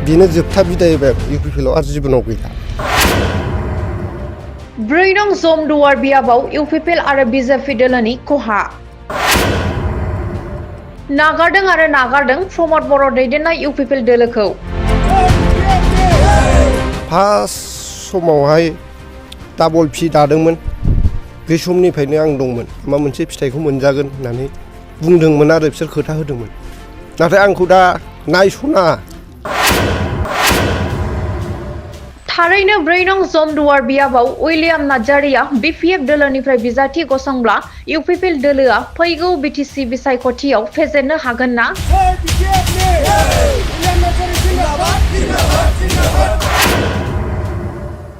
बेनो जोबथा बिदाय इउपिपिएलआव आरो जिबनाव गैला। 4 नं जमदुवार बियाबाव इउपिपिएल आरो बिजेपि दोलोनि खहा। नागारदों प्रमद बर' दैदेननाय इउपिपिएल दोलोखौ। फार्स्ट समावहाय डाबल फि दादोंमोन। बे समनिफ्रायनो आं दंमोन माबा मोनसे फिथाइखौ मोनजागोन होननानै बुंदोंमोन आरो बिसोर खोथा होदोंमोन। नाथाय आंखौ दा नायसना। थारैनो 4 नं जमदुवार बियाबाव उइलियाम नार्जारिया बिपिएफ दोलोनिफ्राय बिजाथि गसंब्ला इउपिपिएल दोलोआ फैगौ बिटिसि बिसायख'थियाव फेजेननो हागोन ना?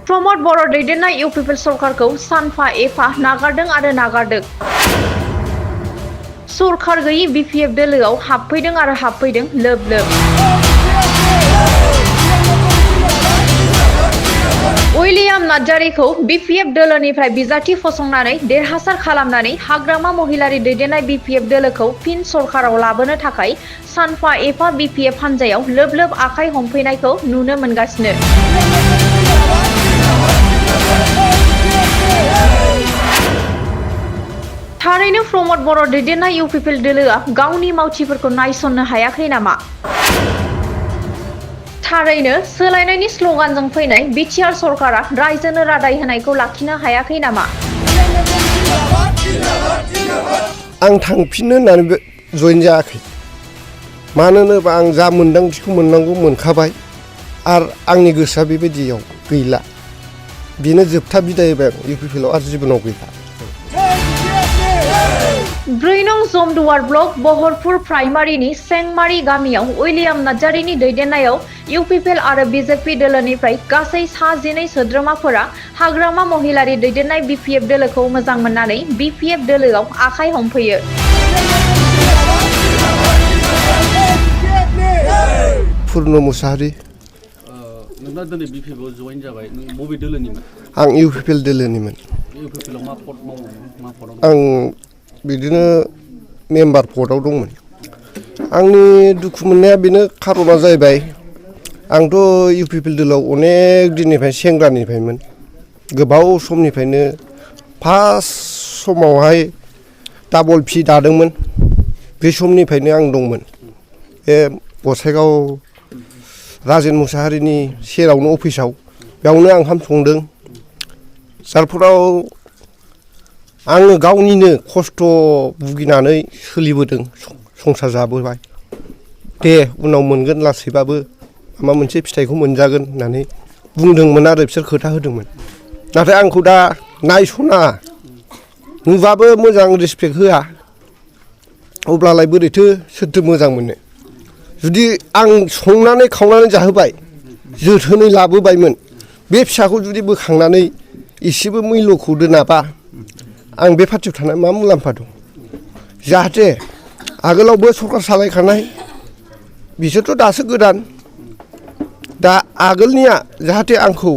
प्रमद बर' दैदेननाय इउपिपिएल सरकारखौ सानफा एफा नागारदों। सरकार गैयि बिपिएफ दोलोआव हाबफैदों लोब लोब। उइलियाम नार्जारिखौ बिपिएफ दोलोनिफ्राय बिजाथि फसंनानै देरहासार खालामनानै हाग्रामा महिलारि दैदेननाय बिपिएफ दोलोखौ फिन सरकाराव लाबोनो थाखाय सानफा एफा बिपिएफ हान्जायाव लोब लोब आखाइ हमफैनायखौ नुनो मोनगासिनो। थारैनो प्रमद बर' दैदेननाय इउपिपिएल दोलोआ गावनि मावथिफोरखौ नायसननो हायाखै नामा? थारैनो सोलायनायनि स्लगानजों फैनाय बिटिआर सरकारा रायजोनो रादाय होनायखौ लाखिनो हायाखै नामा? आं थांफिननो होननानै जइन जायाखै। मानो होनोबा आं जा मोनदांथिखौ मोननांगौ मोनखाबाय आरो आंनि गोसोआ बेबायदियाव गैला। बेनो जोबथा बिदाय इउपिपिएलआव आरो जिबनाव गैला। 4 नं जमदुवार ब्लक बहरपुर प्राइमारिनि सेंमारी गामियाव उइलियाम नार्जारिनि दैदेननायाव इउपिपिएल आरो बिजेपि दोलोनिफ्राय गासै सा 12 सोद्रोमाफोरा हाग्रामा महिलारि दैदेननाय बिपिएफ दोलोखौ मोजां मोननानै बिपिएफ दोलोआव आखाइ हमफैयो। पुर्न मुसाहारि। नोंना दिनै बिपिएफआव जइन जाबाय। नों बबे दोलोनिमोन? आं इउपिपिएल दोलोनिमोन। इउपिपिएलआव मा पद मावोमोन? मा पदआव? आं बिदिनो मेम्बार पदआव दंमोन। आंनि दुखु मोननाया बेनो खार'ना जाहैबाय आंथ' इउपिपिएल दोलोआव अनेक दिननिफ्राय सेंग्रानिफ्रायमोन। गोबाव समनिफ्रायनो फार्स्ट समावहाय डाबल फि दादोंमोन। बे समनिफ्रायनो आं दंमोन। बे गसाइगाव राजेन मुसाहारिनि सेरावनो अफिसाव बेयावनो आं ओंखाम संदों। जारफोराव आङो गावनिनो खस्थ' भुगिनानै सोलिबोदों, संसार जाबोबाय। दे उनाव मोनगोन लासैबाबो माबा मोनसे फिथाइखौ मोनजागोन होननानै बुंदोंमोन आरो बिसोर खोथा होदोंमोन। नाथाय आंखौ दा नायसना। नुबाबो मोजां रिसपेक्ट होआ। अब्लालाय बोरैथो सोरथो मोजां मोनो? जुदि आं संनानै खावनानै जाहोबाय, जोथोनै लाबोबायमोन, बे फिसाखौ जुदि बोखांनानै एसेबो मैल'खौ दोनाबा आं बे पार्टियाव थानाय मा मुलाम्फा दं? जाहाथे आगोलावबो सरकार सालायखानाय बिसोरथ' दासो गोदान। दा आगोलनिया जाहाथे आंखौ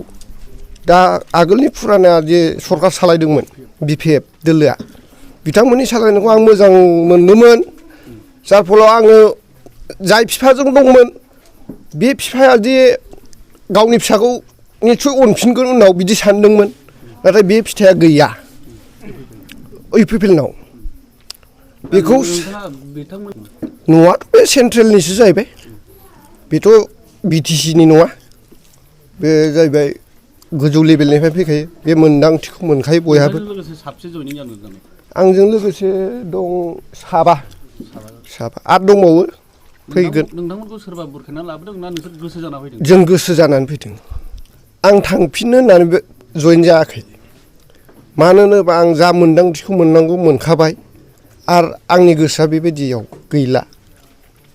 दा आगोलनि फुराना जे सरकार सालायदोंमोन बिपिएफ दोलोआ, बिथांमोननि सालायनायखौ आं मोजां मोनदोंमोन। जार फलाव आङो जाय बिफाजों दंमोन बे बिफाया जे गावनि फिसाखौ निस्सय अनफिनगोन उनाव बिदि सानदोंमोन। नाथाय बे फिथाइया गैया इउपिपिएलनाव। बेखौ न'आथ' बे सेन्ट्रेलनिसो जाहैबाय। बेथ' बिटिसिनि नङा। बे जाहैबाय गोजौ लेभेलनिफ्राय फैखायो। बे मोनदांथिखौ मोनखायो बयहाबो। आंजों लोगोसे दं साबा आरो दंबावो फैगोन। नोंथांमोनखौ सोरबा बुरखायना लाबोदों ना नोंसोर गोसो जाना फैदों? जों गोसो जानानै फैदों। आं थांफिननो होननानै जइन जायाखै। मानो होनोबा आं जा मोनदांथिखौ मोननांगौ मोनखाबाय आरो आंनि गोसोआ बेबायदियाव गैला।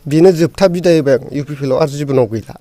बेनो जोबथा बिदाय इउपिपिएलआव आरो जिबनाव गैला।